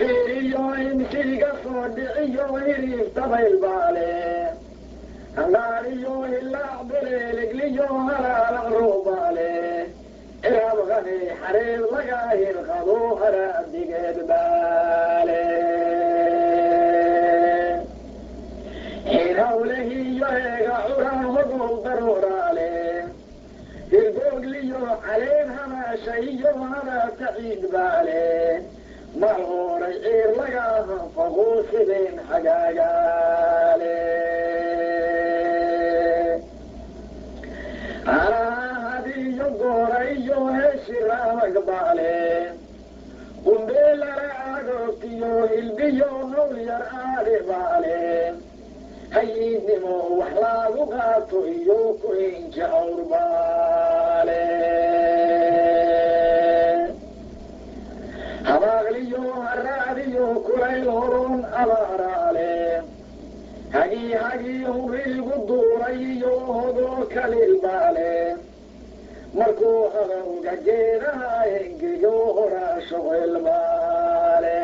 Hanfiiriyo imsiga soo dhiciyo hiriif dabayl baale hangaariyo hilaac beleeligliyo halaalac roobaale ciraab qani xareed laga hirqado haraadigeed baale xiin hawlehiyo heega curaa hogow daruuraale hirgoogliyo caleen hamaasha iyo hadaata ciid baale mar horay ciir laga hanfaqo sideen xagaagaale haraahadiyo goora iyo heeshi raamag baale qumbeelara agoogtiyo hilbiyo hawl yar aadhe baale hayiidnimo wax laagu qaato iyo ku hinja awr baale habaaqliyo haraadiyo kulayl horoon abaaraale hagii hagii huriigu duuray iyo hogoo kaliil baale markuu hadowga geedaha engego horaa shuqil baale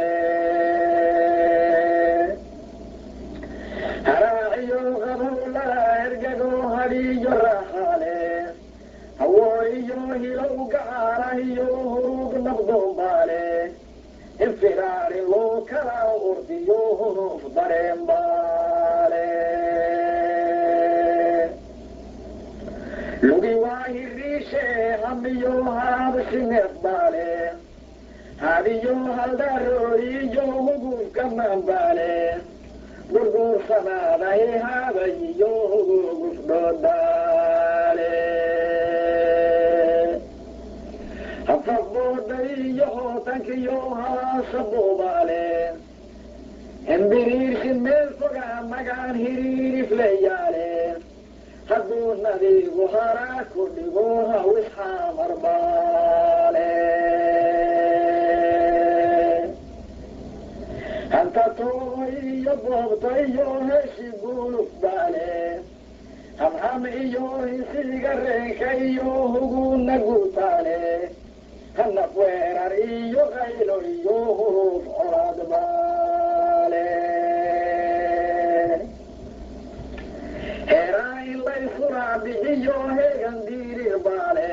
haraaciyo qabowlala ergago hadhiyo raaxaale hawo iyo hilow gacaala iyo huruug nabdoon baale infiraari loo kala ordiyo hunuuf dareen baale lugi waa hiriishe hamiyo haabsineef baale hadiyo haldarooriyo huguufka maanbaale gurguursanaadahi haabayiyo hugugufdhoodaale hafafbooda iyo hootankiyo haasa buubaale hembiriirsi meel foga magaan hiriirifleyaale hadduu nadiigu haraa ku dhigo hawis xaamarbaale hanta tooho iyo boobta iyo heshi guuluf baale hamham iyo hinsiga reenka iyo huguuna guutaale hanaf weerar iyo qaylo iyo huruuf colaad baale heeraa in laysuraa bixiyo heegan diirir baale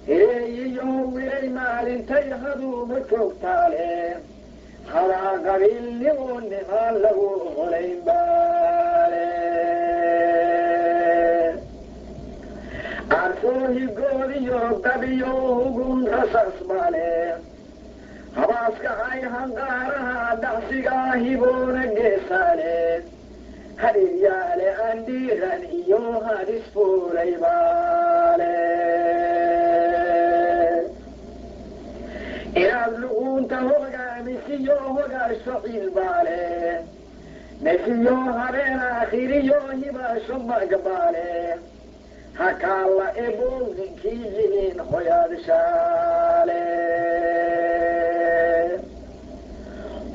hireeyiyo wiray maalintay haduuma joogtaale hadaa qabiilnimo nimaan lagu holayn baale aarsoo higoodiyo dabiyo hugun rasas baale habaaska ay hanqaaraha dhacsigaa hiboona geesaale hadhiryaale aan dhiiran iyo hadis fuulay baale inaad luquunta hogaamisiyo hogaasho ciil baale nesiyo habeen aakhiriyo hibaasho magbaale hakaalla ebow ninkii yihiin hoyaadshaale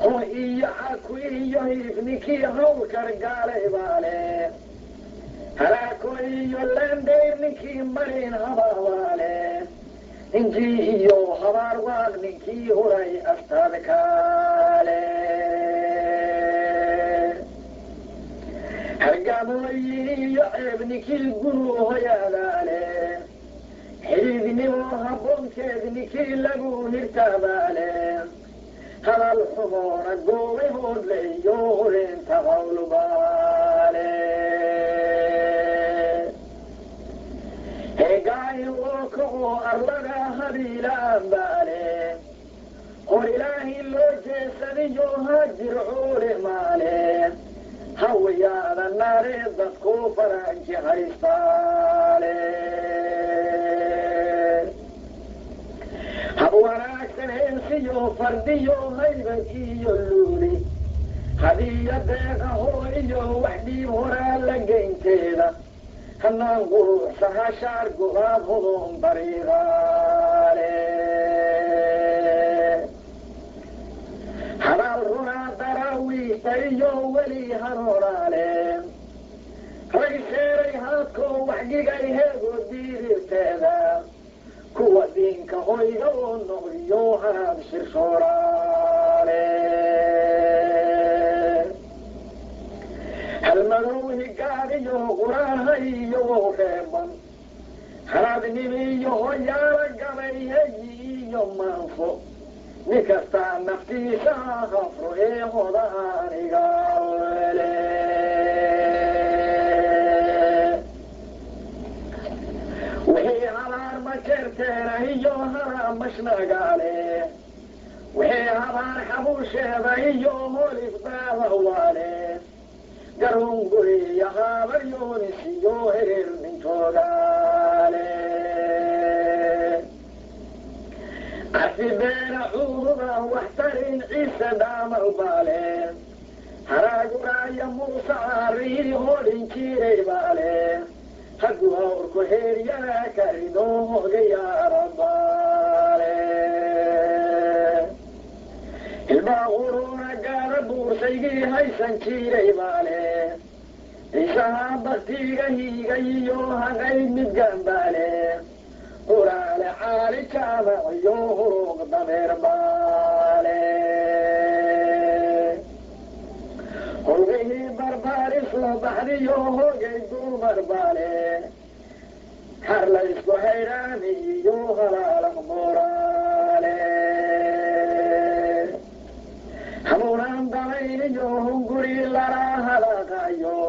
ho iyo caku iyo hiif ninkii hawlkar gaalay baale halaako iyo landayr ninkii marin habaabaale injii iyo habaar waaq ninkii huray astaadkaale hargamooyin iyo ceeb ninkii guru hoyaadaale xididnimo habboonkeed ninkii lagu hirtaabaale hadal xumoona goobay hoodle iyo hurinta qawlbaale heegaahin loo kaco arlada hadiilaan baale hor ilaahi loo jeesadiyo haajir cuule maale hawayaada naare dadku faranji haystaale hab wanaagsan heensiyo fardiyo haybad iyo luuli hadiya deeqaho iyo wax dhiib horaa la geynteeda hanaan quruxsa hashaar gobaad hudoon dariiqaale hadaal runaa daraawiista iyo weli hanoonaale rag seeray haadkoo waxgigay heego diirirteeda kuwa diinka hoyga oo noqdiyo hanaad shirshooraale. Halmadow higaadiyo qur-aanha iyo wow reeban, haraadnimiyo hoyaala gabay heyi iyo maanfo, nin kastaa naftiisa hafro ee hoda aniga wele. Wixii habaar majeerteena iyo haraa mashnagaale, wixii habaar xabuusheeda iyo holif daadawaale, garunguriya haabar yoonis iyo hereer nintoogaale, carfi beena cuududa waxtarin ciise dhaamal baale, haraaguraaya muuse caarihii hodhin jiray baale, hagu hawrku heeryana karido hogayaarabaale, ilbaa quruuna gaara buursaygii haysan jiray baale, ciisaha baktiga hiiga iyo haqayd midgaan baale, quraale caali jaamac iyo huruuq dameer baale, howgihii barbaari soo baxdiyo hogay dumar baale, har laysku hayraami iyo halaalaq mooraale, hamuunaan dalayn iyo hunguri lala halaqayo,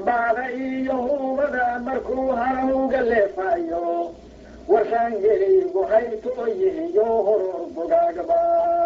baada iyo huubada markuu halowga leefayo, warsaan geligu haytooyihiyo horor dugaag baale.